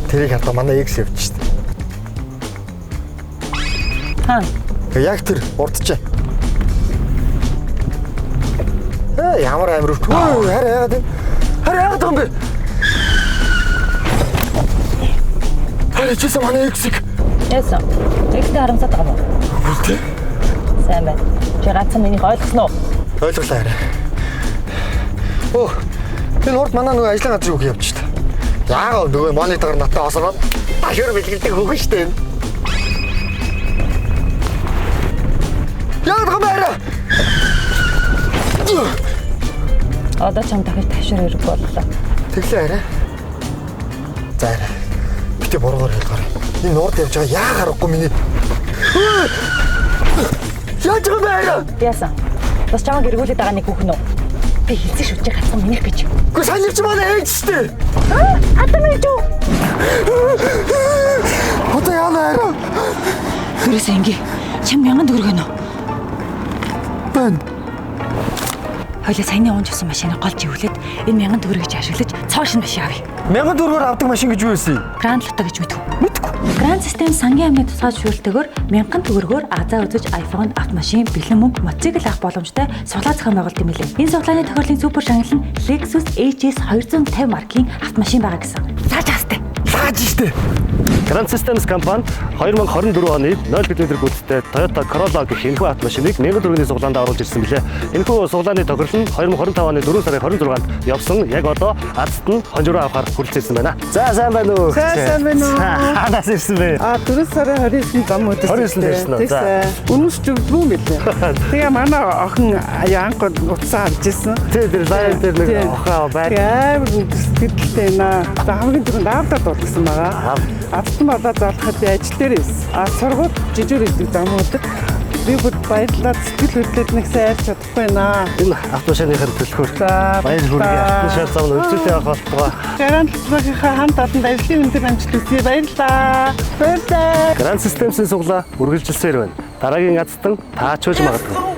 Тэрийг хардаа манай экс явж штэ. Хаа. Яг тэр урдчаа. Ээ ямар амир өрт. Өө хараа яагаад юм? Хараа яагаад юм бэ? Хараа чийсэн манай эксийг. Яасан? Экстэй харамсаад байгаа юм уу? Үгүй. Сайн байна. Чи ганцхан минийх ойлгосноо? Ойлголаа хараа. Оо энэ урд манай нөгөө ажлын газрын хүүхэн явж штэ. Яагаад нөгөө монитор натаа осроод ташуур бэлгэлдэг хүүхэн штэ энэ. Яагаад юм бэ хараа? Одоо чам дахиж ташуур хэрэг боллоо. Тэглээ арай. За арай. Битээ буруугаар хэлгээр. Энэ урд явж байгаа яа гарахгүй миний. Яаж байгаа юм бэ арай? Яасан? Бас чамайг эргүүлээд байгаа нэг хүүхэн үү? Би хэлсэн шүү чи ганцхан минийх гэж. Үгүй сайн чи манай ээж штэ. Адам ээж үү? Одоо яана арай? Түрээсээ ингээ. Чам 1000 төгрөг өнө. Бэн. Хойлоо саяны унж авсан машиныг голж ивлээд энэ 1000 төгрөгийг чи ашиглаж цоо шинэ машин авъя. 1000 төгрөгөөр авдаг машин гэж юу байсан юм? Гранд Лото гэж мэдв. Мэдгүй. Гранд систем сангийн амны тусгай зөвшөөрөлтөөр 1000 төгрөгөөр азаа үзэж iPhone, автомашин, бэлэн мөнгө, мотоцикл авах боломжтой суглаа зохион байгуулалт юм лээ. Энэ суглааны тохиолдлын супер шагнал нь Lexus HS 250 маркийн автомашин байгаа гэсэн. Цааш хаастай. Лааж штэ. Grand Systems компани 2024 оны 0 км гүйцэттэй Toyota Corolla гэх энэхүү автомашиныг 1000 төгрөгийн суглаанд оруулж ирсэн билээ. Энэхүү суглааны тохирол нь 2025 оны 4 сарын 26-нд явсан. Яг одоо азт нь хонжироо авахар хүрэлцэн ирсэн байна. За сайн байна уу? За, сайн байна уу? Хаанаас ирсэн бэ? А 4 сарын 29-нд зам өдөрсөн. 29-нд ирсэн үү? За. Үнэс зүгдгүү мэлээ. Тэгээ манай охин Янко утсаа авч ирсэн. Тэ тэр лайн дээр нэг охин байр. Тэгээ амар сэтгэлтэй байна. За хамгийн түрүүнд аавдаа дуулсан байгаа. Автан болоо залхахад би ажил дээр байсан. А сургууль жижиг ирдэг зам өдөр. Би бүр баярлаад сэтгэл хөдлөлт нэг сайн ярьж чадахгүй байна. Энэ автомашиныхын төлхөөр За, баяр хүргэе. Алтан шар зам нь өвчтөй явах болтугай. Гарант талбайынхаа хамт олонд ажлын өндөр амжилт хүсье. Баярлалаа. Баярлалаа. Grand Systems-ийн суглаа үргэлжилсээр байна. Дараагийн азтан таачуулж магадгүй.